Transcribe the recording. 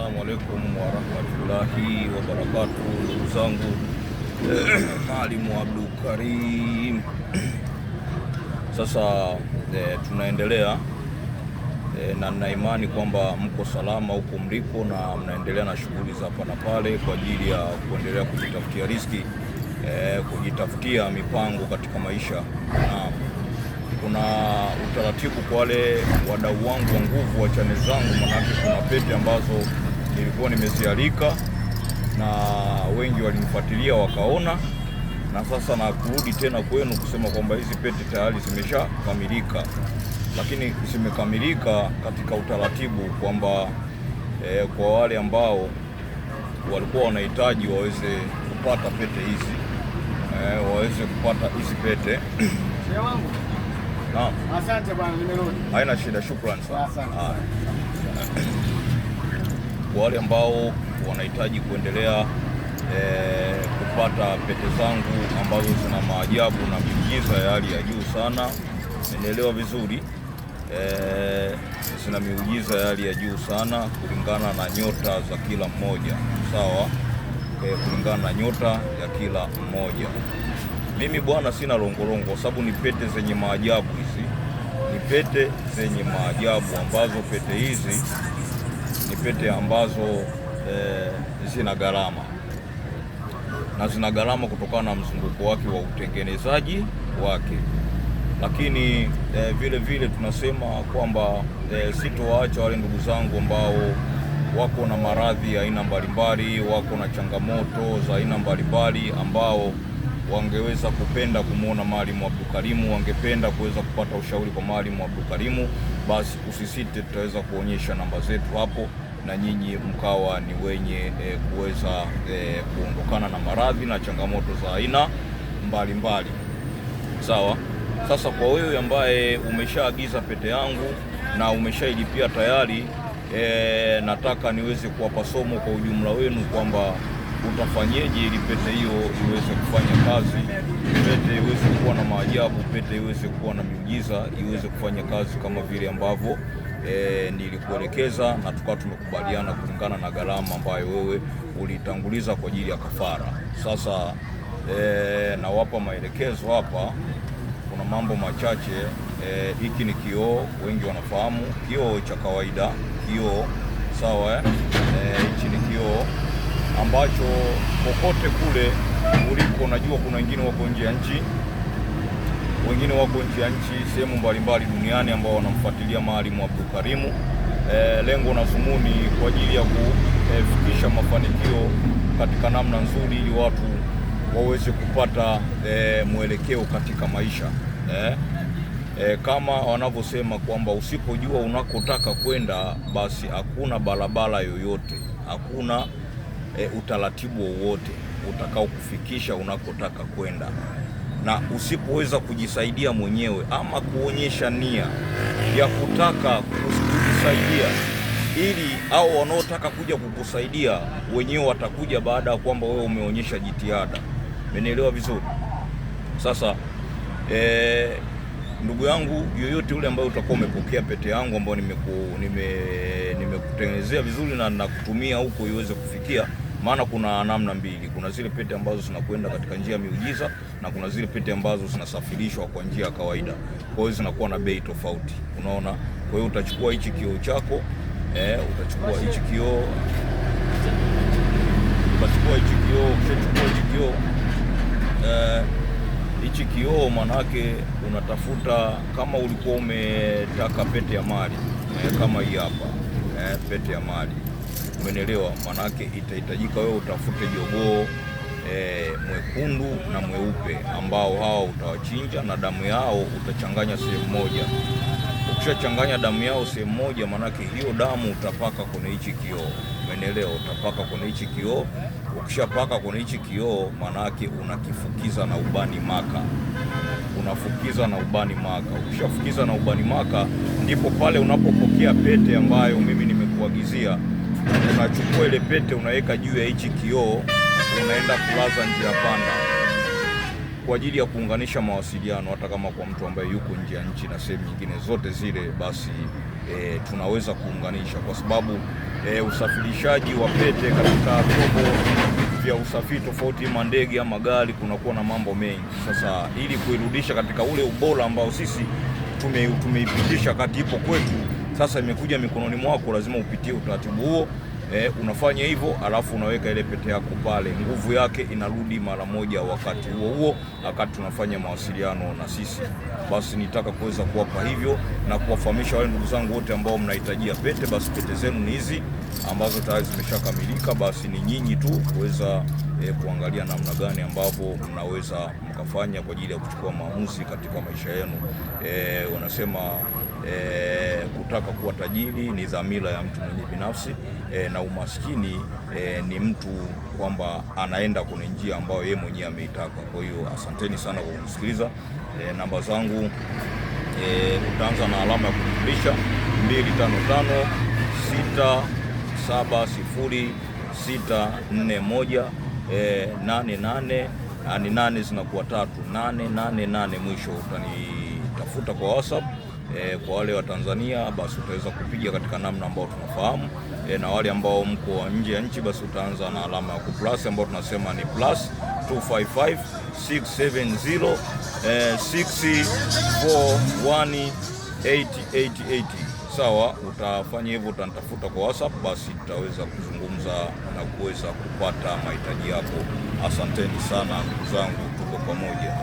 Assalamu alaikum warahmatullahi wabarakatuh, ndugu zangu Maalimu Abdul Karim. Sasa tunaendelea na nina imani kwamba mko salama huko mliko na mnaendelea na shughuli za hapa na pale kwa ajili ya kuendelea kujitafutia riziki, kujitafutia mipango katika maisha na kuna utaratibu kwa wale wadau wangu wa nguvu wa chaneli zangu, manake kuna pete ambazo nilikuwa nimezialika na wengi walinifuatilia wakaona, na sasa na kurudi tena kwenu kusema kwamba hizi pete tayari zimeshakamilika, lakini zimekamilika katika utaratibu kwamba kwa wale ambao walikuwa wanahitaji waweze kupata pete hizi waweze kupata hizi pete. Naam. Asante bwana, nimerudi. Haina shida, shukrani sana. Asante. Kwa wale ambao wanahitaji kuendelea kupata pete zangu ambazo zina maajabu na miujiza ya hali ya juu sana, nielewa vizuri, zina miujiza ya hali ya juu sana kulingana na nyota za kila mmoja, sawa? Kulingana na nyota ya kila mmoja. Mimi bwana sina longolongo kwa sababu ni pete zenye maajabu hizi. Ni pete zenye maajabu ambazo pete hizi ni pete ambazo zina gharama na zina gharama kutokana na mzunguko wake wa utengenezaji wake, lakini vile vile tunasema kwamba sitowaacha wale ndugu zangu ambao wako na maradhi ya aina mbalimbali, wako na changamoto za aina mbalimbali ambao wangeweza kupenda kumwona Maalimu Abdulkarimu, wangependa kuweza kupata ushauri kwa Maalimu Abdulkarimu, basi usisite, tutaweza kuonyesha namba zetu hapo na nyinyi mkawa ni wenye kuweza kuondokana na maradhi na changamoto za aina mbalimbali. Sawa. Sasa kwa wewe ambaye umeshaagiza pete yangu na umeshailipia tayari, nataka niweze kuwapa somo kwa ujumla wenu kwamba utafanyeje ili pete hiyo iweze kufanya kazi, pete iweze kuwa na maajabu, pete iweze kuwa na miujiza, iweze kufanya kazi kama vile ambavyo nilikuelekeza na tukawa tumekubaliana kulingana na gharama ambayo wewe ulitanguliza kwa ajili ya kafara. Sasa nawapa maelekezo hapa, kuna mambo machache. Hiki ni kioo, wengi wanafahamu kioo cha kawaida, kioo sawa, eh? Hichi ni kioo ambacho kokote kule uliko, najua kuna wengine wako nje ya nchi, wengine wako nje ya nchi sehemu mbalimbali duniani ambao wanamfuatilia Maalimu Abdulkarimu, lengo na dhumuni kwa ajili ya kufikisha mafanikio katika namna nzuri ili watu waweze kupata mwelekeo katika maisha. Kama wanavyosema kwamba usipojua unakotaka kwenda basi hakuna barabara yoyote, hakuna utaratibu wowote utakao kufikisha unakotaka kwenda, na usipoweza kujisaidia mwenyewe ama kuonyesha nia ya kutaka kujisaidia, ili au wanaotaka kuja kukusaidia wenyewe watakuja baada ya kwamba wewe umeonyesha jitihada. Umenielewa vizuri? Sasa ndugu yangu yoyote yule ambaye utakuwa umepokea pete yangu ambayo nimekutengenezea vizuri na nakutumia huko iweze kufikia, maana kuna namna mbili, kuna zile pete ambazo zinakwenda katika njia ya miujiza na kuna zile pete ambazo zinasafirishwa kwa njia ya kawaida, kwa hiyo zinakuwa na bei tofauti, unaona. Kwa hiyo utachukua hichi kioo chako, utachukua hichi kioo, utachukua hichi kioo, ukishachukua hichi kioo hichi kioo manake unatafuta kama ulikuwa umetaka pete ya mali kama hii hapa pete ya mali, umenielewa? Manake itahitajika wewe utafute jogoo mwekundu na mweupe ambao hawa utawachinja na damu yao utachanganya sehemu moja. Ukishachanganya damu yao sehemu moja, manake hiyo damu utapaka kwenye hichi kioo, umenielewa? Utapaka kwenye hichi kioo. Ukishapaka kwenye hichi kioo, manake unakifukiza na ubani maka, unafukiza na ubani maka. Ukishafukiza na ubani maka, ndipo pale unapopokea pete ambayo mimi nimekuagizia. Unachukua ile pete unaweka juu ya hichi kioo, unaenda kulaza njia panda kwa ajili ya kuunganisha mawasiliano, hata kama kwa mtu ambaye yuko nje ya nchi na sehemu nyingine zote zile, basi Tunaweza kuunganisha kwa sababu usafirishaji wa pete katika vyombo vya usafiri tofauti, ima ndege ama gari, kunakuwa na mambo mengi. Sasa ili kuirudisha katika ule ubora ambao sisi tumeipitisha kati ipo kwetu, sasa imekuja mikononi mwako, lazima upitie utaratibu huo. Unafanya hivyo alafu unaweka ile pete yako pale, nguvu yake inarudi mara moja wakati huo huo, wakati tunafanya mawasiliano na sisi. Basi nitaka kuweza kuwapa hivyo na kuwafahamisha wale ndugu zangu wote ambao mnahitajia pete, basi pete zenu ni hizi ambazo tayari zimeshakamilika. Basi ni nyinyi tu kuweza kuangalia namna gani ambavyo mnaweza mkafanya kwa ajili ya kuchukua maamuzi katika maisha yenu. Wanasema kutaka kuwa tajiri ni dhamira ya mtu mwenye binafsi, na umaskini ni mtu kwamba anaenda kwenye njia ambayo yeye mwenyewe ameitaka. Kwa hiyo asanteni sana kwa kunisikiliza. Namba zangu utaanza na alama ya kujumlisha 255 670 641 88, yani nane zinakuwa tatu, 888 mwisho. Utanitafuta kwa WhatsApp. Kwa wale wa Tanzania basi utaweza kupiga katika namna ambayo tunafahamu, na wale ambao mko nje ya nchi basi utaanza na alama ya kuplus ambayo tunasema ni plus 255 670 641 888. Sawa, utafanya hivyo, utanitafuta kwa WhatsApp, basi tutaweza kuzungumza na kuweza kupata mahitaji yako. Asanteni sana ndugu zangu, tuko pamoja.